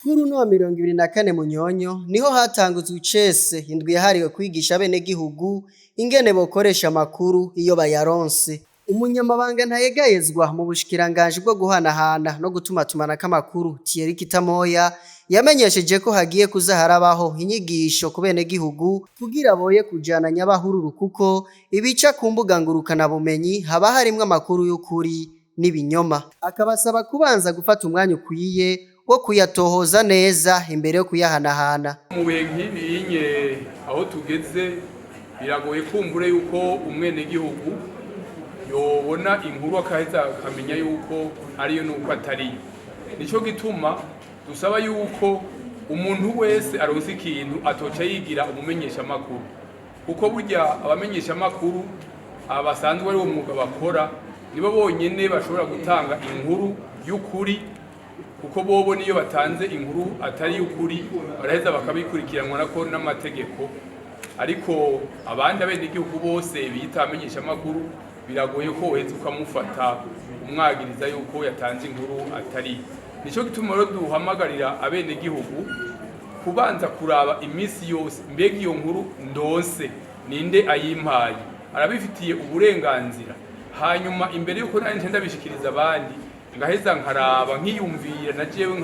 Kuri uno wa 24 Munyonyo niho hatanguzwa icese indwi yahariwe kwigisha abenegihugu ingene bokoresha amakuru iyo bayaronse. Umunyamabanga ntayegayezwa mu bushikiranganji bwo guhanahana no gutumatumanako amakuru, Thierry Kitamoya, yamenyesheje ko hagiye kuza harabaho inyigisho ku benegihugu kugira boye kujana nyabahururu, kuko ibica ku mbuga ngurukanabumenyi haba harimwo amakuru y'ukuri n'ibinyoma, akabasaba kubanza gufata umwanya ukwiye wo kuyatohoza neza imbere yo kuyahanahana. Mu bihe nk'ibinye aho tugeze, biragoye kumbure yuko umwenegihugu yobona inkuru akaheza akamenya yuko ariyo nuko atariyo. Nico gituma dusaba yuko umuntu wese aronse ikintu atoca yigira umumenyeshamakuru, kuko burya abamenyeshamakuru basanzwe ari wo mwuga bakora nibo bonyene bashobora gutanga inkuru y'ukuri, kuko bobo niyo batanze inkuru atari y'ukuri baraheza bakabikurikiranwa nako n'amategeko. Ariko abandi abenegihugu bose biyita abamenyeshamakuru, biragoye ko woheza ukamufata umwagiriza yuko yatanze inkuru atari. Nico gituma rero duhamagarira abenegihugu kubanza kuraba iminsi yose: mbega iyo nkuru ndonse ninde ayimpaye, arabifitiye uburenganzira? Hanyuma imbere yuko nanje ndabishikiriza abandi, ngaheza nkaraba, nkiyumvira na jewe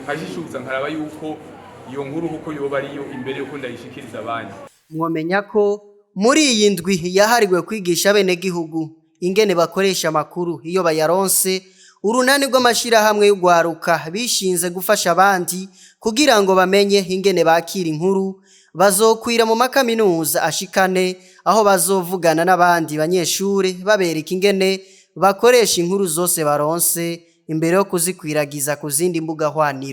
nkashishuza, nkaraba yuko iyo nkuru kuko yoba ariyo imbere yuko ndayishikiriza abandi. Mwomenya ko muri iyi ndwi yahariwe kwigisha abenegihugu ingene bakoresha amakuru iyo bayaronse, urunani rw'amashirahamwe y'ugwaruka bishinze gufasha abandi kugira ngo bamenye ingene bakira inkuru bazokwira mu makaminuza ashikane, aho bazovugana n'abandi banyeshure babereka ingene bakoresha inkuru zose baronse imbere yo kuzikwiragiza ku zindi mbuga hwaniro.